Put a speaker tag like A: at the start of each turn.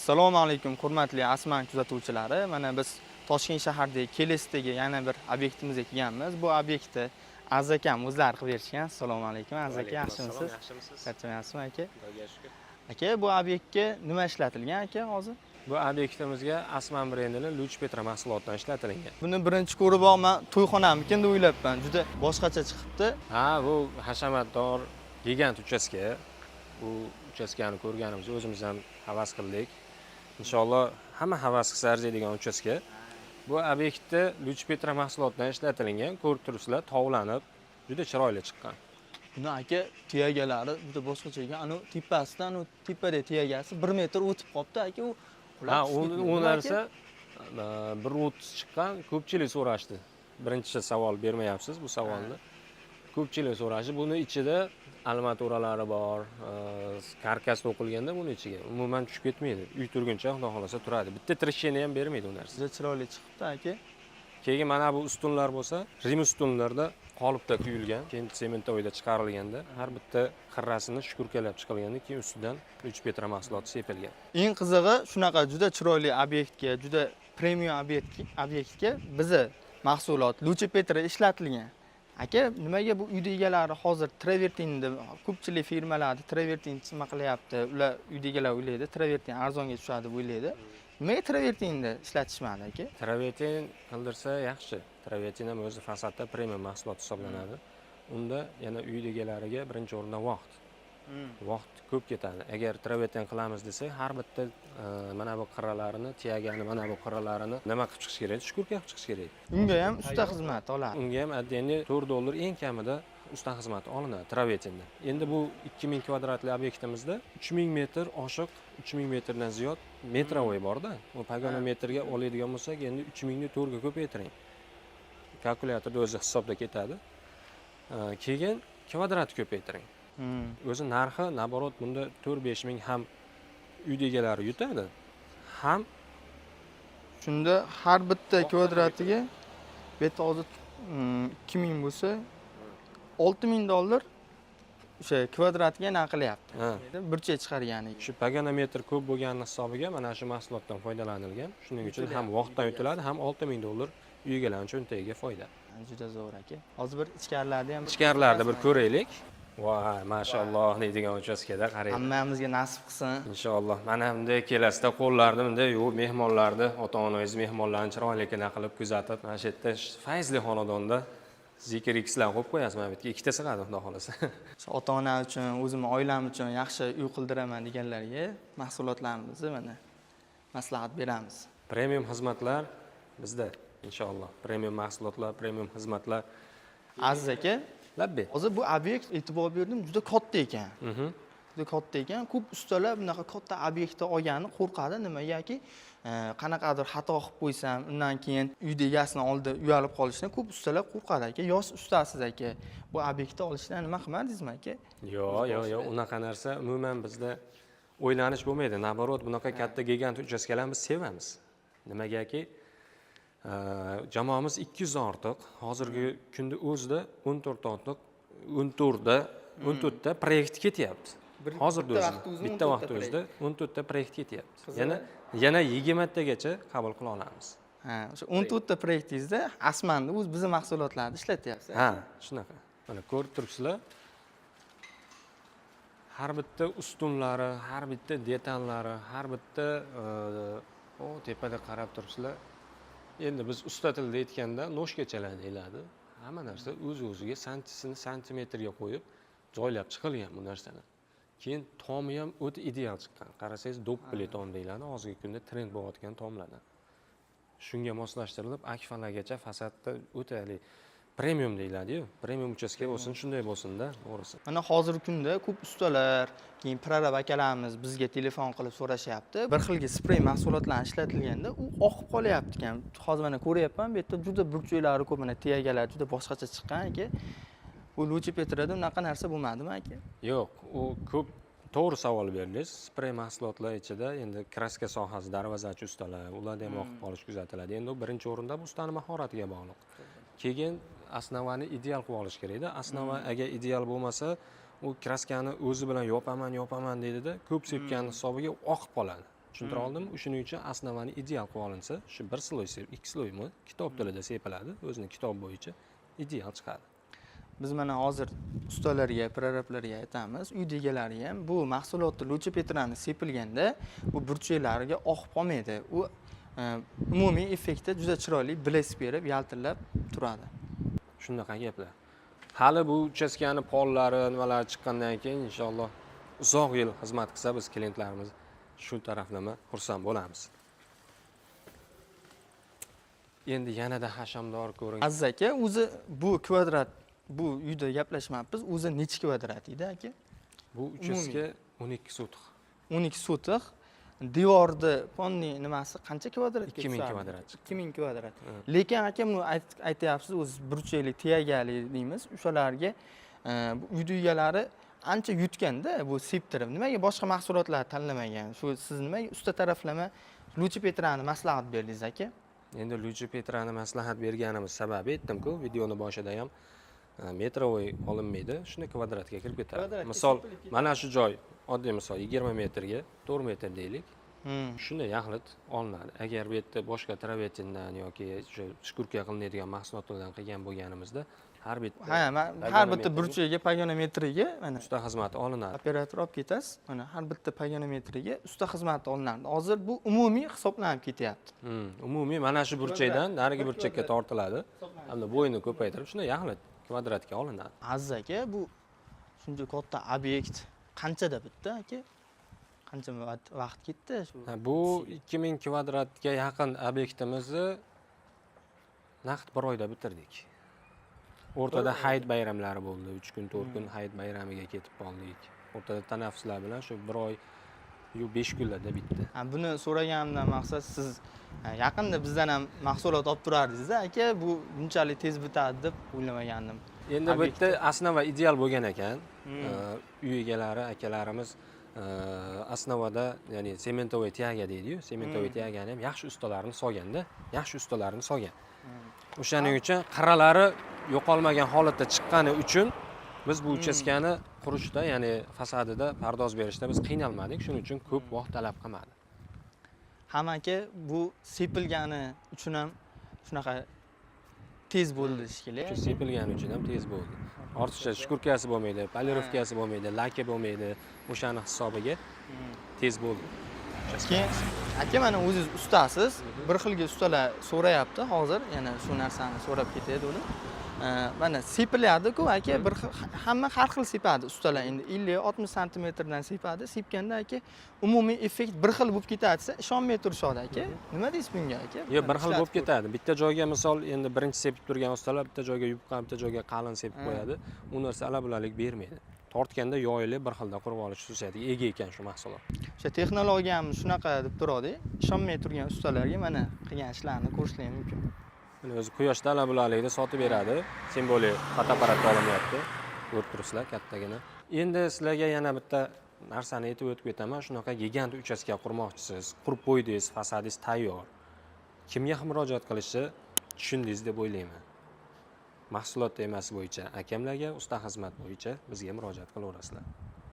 A: Assalomu alaykum, hurmatli Asman kuzatuvchilari. Mana biz Toshkent shahridagi Kelesdagi yana bir obyektimizga kelganmiz. Bu obyektni Aziz akam o'zlari qilib berishgan. Assalomu alaykum, Aziz aka, yaxshimisiz?
B: Yaxshimisiz?
A: Charchamayapsizmi, aka?
B: Xudoga shukur.
A: Aka, bu obyektga nima ishlatilgan, aka, hozir?
B: Bu obyektimizga Asman brendini Luch Petra mahsulotidan ishlatilgan.
A: Buni birinchi ko'rib, man to'yxonamikin deb o'ylabman. Juda boshqacha chiqibdi.
B: Ha, bu hashamatdor gigant uchastka. Bu uchastkani ko'rganimizda o'zimiz ham havas qildik. Inshaalloh, hamma havas qilsa arziydigan uchastka. Bu obyektda Luch Petra mahsulotidan ishlatilgan. Ko'rib turibsizlar, tovlanib, juda chiroyli chiqqan.
A: Buni, aka, tuyagalari juda boshqacha ekan. Anu tepasidan, anu tepada tuyagasi 1 metr o'tib qolibdi, aka, u qulab
B: Ha,
A: tushib
B: u
A: ketmaydimi,
B: u
A: aka?
B: narsa 1,30 chiqqan, ko'pchilik so'rashdi. Birinchi savol bermayapsiz bu savolni. Ko'pchilik so'rashdi. Buni ichida armaturalari bor, karkas to'qilganda buni ichiga umuman tushib ketmaydi. Uy turguncha, Xudo xohlasa, turadi. Bitta трещина ham bermaydi u narsa.
A: Juda chiroyli chiqibdi, aka.
B: Keyin mana bu ustunlar bo'lsa, Rim ustunlarda qolipda quyilgan, keyin цементовой da chiqarilganda har bitta qirrasini шкурка lab chiqilganda, keyin ustidan Luch Petra mahsuloti sepilgan.
A: Eng qizig'i, shunaqa juda chiroyli obyektga, juda premium obyektga bizni mahsulot Lucha Petra ishlatilgan. Aka, nimaga bu uyda egalari hozir travertinni, ko'pchilik firmalarda travertin nima qilyapti? Ular, uyda egalari o'ylaydi, travertin arzonga tushadi deb o'ylaydi. Nimaga travertinni ishlatishmadi, aka?
B: Travertin qildirsa yaxshi. Travertin ham o'zi fasadda premium mahsulot hisoblanadi. Unda yana uy egalariga birinchi o'rinda vaqt. Vaqt ko'p ketadi. Agar travertin qilamiz desak, har bitta mana bu qirralarini, tiyagani mana bu qirralarini nima qilib chiqish kerak? Шкурка qilib chiqish kerak.
A: Unga ham usta xizmati oladi.
B: Unga ham отдельно 4 dollar eng kamida usta xizmati olinadi travertinda. Endi bu 2000 kvadratli obyektimizda 3000 metr oshiq, 3000 metrdan ziyod метровой borda. U погонометр ga oladigan bo'lsak, endi 3000 ni 4 ga ko'paytiring. Kalkulyatorda o'zi hisobda ketadi. Keyin kvadrat ko'paytiring. O'zi narxi, наоборот, bunda 4-5 ming ham uy egalari yutadi, ham
A: Shunda har bitta kvadratiga bu yerda hozir 2000 bo'lsa, 6000 dollar o'sha kvadratiga nima qilyapti. Burchak chiqargani.
B: Shu погонометр ko'p bo'lgani hisobiga mana shu mahsulotdan foydalanilgan. Shuning uchun ham vaqtdan yutiladi, ham 6000 dollar uy egalari cho'ntagiga foyda.
A: Juda zo'r, aka. Hozir bir ichkarilarda ham
B: Ichkarilarda bir ko'raylik. Voy, mashalloh deydigan uchastkada qarang.
A: Hammamizga nasib qilsin.
B: Inshaalloh. Mana bunday kelasizda, qo'llarni bunday yuvib, mehmonlarni, ota-onangiz mehmonlarni chiroyligini qilib kuzatib, mana shu yerda fayzli xonadonda Zeekr X'lar qo'yib qo'yasiz, mana bu yerga ikkita sig'adi, Xudo xohlasa.
A: Ota ona uchun, o'zimni oilam uchun yaxshi uy qildiraman deganlarga mahsulotlarimizni mana maslahat beramiz.
B: Premium xizmatlar bizda, inshaalloh. Premium mahsulotlar, premium xizmatlar.
A: Aziz aka,
B: Labbay.
A: hozir bu obyekt, e'tibor berdim, juda katta ekan. Juda katta ekan. Ko'p ustalar bunaqa katta obyektni olgani qo'rqadi. Nimagaki, qanaqadir xato qilib qo'ysam, undan keyin uyni egasini oldida uyalib qolishdan ko'p ustalar qo'rqadi, aka. Yosh ustasiz, aka. Bu obyektni olishdan nima qilmadingizmi, aka?
B: Yo'q, unaqa narsa umuman bizda o'ylanish bo'lmaydi. Наоборот, bunaqa katta gigant uchastkalarni biz sevamiz. Nimagaki, jamoamiz 200 dan ortiq. Hozirgi kunda o'zida 14 ta ortiq, 14 ta proyekt ketyapti. Hozirda
A: Bitta
B: o'zida
A: vaqtda o'zida
B: bitta
A: 14 ta
B: vaqtda o'zida 14 ta proyekt ketyapti.
A: Qizig'i?
B: Yana 20 tagacha qabul qila olamiz.
A: Ha, o'sha 14 ta proyektingizda Asmanni o'z bizni mahsulotlarni ishlatyapsiz.
B: Ha, shunaqa. Mana ko'rib turibsizlar. Har bitta ustunlari, har bitta detallari, har bitta o tepada qarab turibsizlar. Endi biz usta tilida aytganda ножка chalar deyiladi. Hamma narsa o'z o'ziga santisini santimetrga qo'yib joylab chiqilgan bu narsani. Keyin tomi ham o'ta ideal chiqqan. Qarasangiz, doppeli tom deyiladi, hozirgi kunda trend bo'layotgan tomlardan. Shunga moslashtirilib, akfalargacha fasadda o'ta haligi premium deyiladi-yu. Premium uchastka bo'lsin, shunday bo'lsin-da, to'g'risi.
A: Mana hozirgi kunda ko'p ustalar, keyin prorab akalarimiz bizga telefon qilib so'rashyapti. Bir xilgi sprey mahsulotlarni ishlatilganda u oqib qolyapti ekan. Hozir mana ko'ryapman, bu yerda juda burchaklari ko'p, mana tiyagalar juda boshqacha chiqqan, aka. Bu Luchi Petrada unaqa narsa bo'lmadimi, aka?
B: Yo'q, u ko'p to'g'ri savol berdingiz. Sprey mahsulotlar ichida endi краска sohasi, darvozachi ustalar, ularda ham oqib qolish kuzatiladi. Endi u birinchi o'rinda bu ustani mahoratiga bog'liq. Keyin основа ni ideal qilib olish kerakda. Основа agar ideal bo'lmasa, u краска ni o'zi bilan yopaman, yopaman deydida, ko'p sepgani hisobiga oqib qoladi. Tushuntira oldimmi? Shuning uchun основание ideal qilib olinsa, shu bir слой, ikki слой mi kitob tilida sepiladi, o'zini kitob bo'yicha ideal chiqadi.
A: Biz mana hozir ustalarga, prorablarga aytamiz, uy egalariga ham, bu mahsulotni, Lucha Petrani sepilganda bu burchaklariga oqib qolmaydi. U umumiy effektda juda chiroyli блеск berib, yaltirlab turadi.
B: Shunaqa gaplar. Hali bu uchastkani pollari, nimalari chiqqandan keyin, inshaalloh, uzoq yil xizmat qilsa, biz klientlarimiz shu taraflama xursand bo'lamiz. Endi yanada hashamdor ko'ringan.
A: Aziz aka, o'zi bu kvadrat, bu uyda gaplashmabmiz, o'zi nechi kvadrat edi, aka?
B: Bu uchastka 12 sotix.
A: 12 sotix. Devorni полный nimasi qancha kvadratga
B: 2000
A: tushardi?
B: Kvadrat.
A: 2000 kvadrat. Lekin aka, buni aytyapsiz, o'zi burchakli, тяга li deymiz o'shalarga, bu uyni egalari ancha yutganda bu septirib, nimaga boshqa mahsulotlarni tanlamagan? Shu siz nimaga usta taraflama Lucha Petrani maslahat berdingiz, aka?
B: Endi Lucha Petrani maslahat berganimiz sababi, aytdim-ku videoni boshida ham, метровой olinmaydi, shuni kvadratga kirib ketadi.
A: Kvadratga
B: Misol,
A: sepilib ketadi.
B: Mana shu joy, oddiy misol, 20 metrga 4 metr deylik. Shunday yaxlit olinadi. Agar bu yerda boshqa travertindan yoki o'sha шкурка qilinadigan mahsulotlardan qilgan bo'lganimizda, har bitta
A: Ha, har bitta
B: погонометр ga
A: burchagiga, погонометр iga mana
B: usta xizmati olinadi.
A: Operator olib ketasiz, mana har bitta погонометр iga usta xizmati olinadi. Hozir bu umumiy hisoblanib ketyapti.
B: Umumiy mana shu burchakdan narigi
A: Bir
B: burchakka
A: kvadrat.
B: tortiladi hamda bo'yini ko'paytirib, shunday yaxlit kvadratga olinadi.
A: Aziz aka, bu shuncha katta obyekt qanchada bitdi, aka? Qancha vaqt ketdi shu?
B: Ha, bu 2000 kvadratga yaqin obyektimizni naqd bir oyda bitirdik. O'rtada
A: Bir oyda?
B: Hayit bayramlari bo'ldi, 3 kun, 4 kun hayit bayramiga ketib qoldik. O'rtada tanaffuslar bilan shu bir oy yu 5 kunlarda bitdi.
A: Ha, buni so'raganimdan maqsad, siz yaqinda bizdan ham mahsulot olib turardingiz-da, aka, bu bunchalik tez bitadi deb o'ylamagandim.
B: Endi bu
A: Obyektda.
B: yerda основа ideal bo'lgan ekan. Uy egalari akalarimiz основа da, ya'ni цементовый тяга deydiyu, цементовый тяга ni ham yaxshi ustalarni solganda, yaxshi ustalarni solgan. O'shaning uchun qirralari yo'qolmagan holatda chiqqani uchun biz bu uchastkani qurishda, ya'ni fasadida pardoz berishda biz qiynalmadik. Shuning uchun ko'p vaqt talab qilmadi.
A: Ham aka, bu sepilgani uchun ham shunaqa tez bo'ldi shekilli.
B: Shu sepilgani uchun ham tez bo'ldi. Ortiqcha шкурка si bo'lmaydi, полировка si bo'lmaydi, лак i bo'lmaydi, o'shani hisobiga tez bo'ldi.
A: Keyin aka, mana o'zingiz ustasiz, bir xilga ustalar so'rayapti hozir, yana shu narsani so'rab ketadi ular. Mana sepiladi-ku, aka, bir xil, hamma har xil sepadi ustalar, endi 50-60 santimetrdan sepadi. Sepganda, aka, umumiy effekt bir xil bo'lib ketadi desa, ishonmay turishadi, aka. Nima deysiz bunga, aka?
B: Yo'q, bir xil
A: Ishlatib
B: bo'lib ketadi. Bitta joyga, misol, endi birinchi sepib turgan ustalar bitta joyga yupqa, bitta joyga qalin sepib qo'yadi. U narsa ala-bulalik bermaydi. Tortganda yoyilib, bir xilda qurib olish xususiyatiga ega ekan shu mahsulot.
A: O'sha texnologiyamiz shunaqa deb turadi. Ishonmay turgan ustalarga mana qilgan ishlarini ko'rishlar mumkin.
B: Mana o'zi quyoshda ala-bulalikda sotib beradi. Тем более fotoapparatda olinyapti. Ko'rib turibsizlar, kattagina. Endi sizlarga yana bitta narsani aytib o'tib ketaman. Shunaqa gigant uchastka qurmoqchisiz, qurib qo'ydingiz, fasadingiz tayyor. Kimga murojaat qilishni tushundingiz deb o'ylayman. Mahsulot temasi bo'yicha akamlarga, usta xizmat bo'yicha bizga murojaat qilaverasizlar.